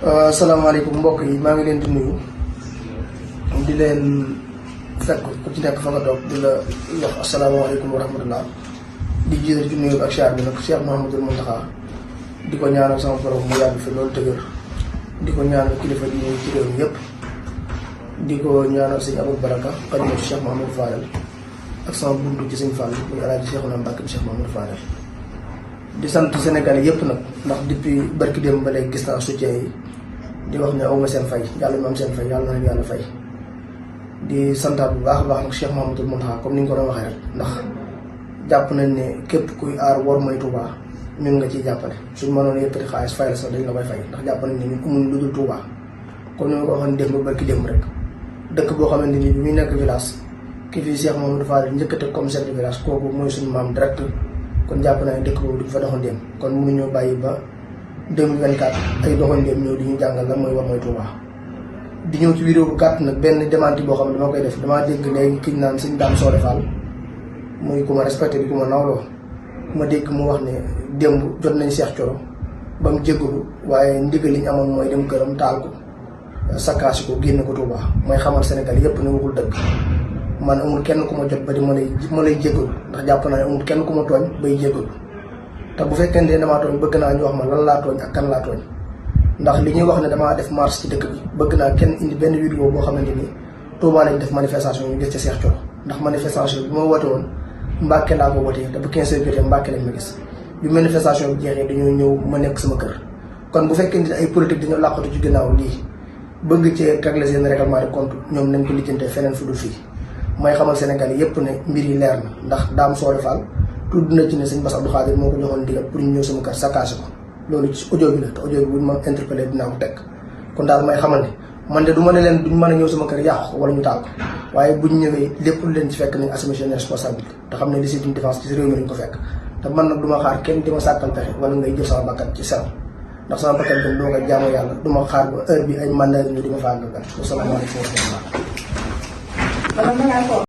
asalaamaaleykum mbokk yi maa ngi leen di nuyu di leen fekk ku ci nekk fa nga toog di la wax asalaamaaleykum wa rahmatullah di jiital ci nuyu ak siyaar bi nag Cheikh Mouhamadul Mountakha di ko ñaanal sama borom mu yàgg fi loolu tëgër di ko ñaanal kilifa di ñëw ci réew mi yëpp di ko ñaanal sëñ Abou Baraka xalimatu Cheikh Mouhamadou Fadel ak sama buntu ci sëñ Fall muy alaaji Cheikhouna Mbacké Cheikh Mouhamadou Fadel di sant Sénégal yëpp nag ndax depuis barki démb ba léegi gis naa soutien yi di wax ne awma seen fay yàlla ñu am seen fay yàlla na leen yàlla fay di santaat bu baax a baax nag Cheikh Mouhamadul Mountakha comme ni ñu ko doon waxee rek ndax jàpp nañ ne képp kuy aar war mooy Touba ñun nga ciy jàppale suñ mënoon yëkkati xaalis fay la sax dañ la koy fay ndax jàpp nañ ne ñun amuñ lu dul Touba comme ni ma ko waxoon démb barki démb rek dëkk boo xamante ni bi muy nekk village ki fii Cheikh Mouhamadou Fadel njëkk a teg comme chef de village kooku mooy suñu maam direct kon jàpp naa ne dëkk boobu du fa doxandéem kon mënuñoo bàyyi ba 2024 ay doxandéem ñëw di ñu jàngal la mooy war mooy Touba di ñëw ci vidéo bu gàtt nag benn démenti boo xam ne dama koy def damaa dégg léegi kiñ naan sëñ Dame Soore Fall muy ku ma respecté di ku ma nawloo ma dégg mu wax ne démb jot nañ Cheikh Thioro ba mu jéggalu waaye ndigal li ñu amoon mooy dem këram taal ko sakkaasi ko génn ko Touba mooy xamal Sénégal yépp ne waxul dëgg man amul kenn ku ma jot ba di ma lay jéggalu ndax jàpp naa ne amul kenn ku ma tooñ bay jéggalu te bu fekkee ne damaa tooñ bëgg naa ñu wax ma lan laa tooñ ak kan laa tooñ ndax li ñuy wax ne damaa def marche ci dëkk bi bëgg naa kenn indi benn vidéo boo xamante ni Touba lañ def manifestation ñu gis ci Cheikh Thioro ndax manifestation bi ma woote woon Mbàkke laa ko wootee te bu 15 heures jotee Mbàkke lañ ma gis bi manifestation bi jeexee dañoo ñëw ma nekk sama kër kon bu fekkee ni ay politique dañoo làqatu ci ginnaaw lii bëgg ci régler seen règlement de compte ñoom nañ ko lijjantee feneen fu dul fii may xamal Sénégal yépp ne mbir yi leer na ndax Dame Soore Fall tudd na ci ne sëñ Bass Abdou Khadir moo ko joxoon ndigal pour ñu ñëw sama kër sakkaase ko loolu ci audio bi la te audio bi buñ ma interpellé dinaa ko teg kon daal may xamal ne man de du ma ne leen duñ mën a ñëw sama kër yàqu ko wala ñu taal ko waaye buñ ñëwee lépp lu leen ci fekk nañ assumer seen responsabilité te xam ne légitime défense ci réew mi lañ ko fekk te man nag du ma xaar kenn di ma sàkkal pexe wala ngay jël sama bakkan ci sew ndax sama bakkan bi doo ko jaamu yàlla du ma xaar ba heure bi ay mandat ñu di ma fàggal. Asalaamaaleykum wa rahmatulah.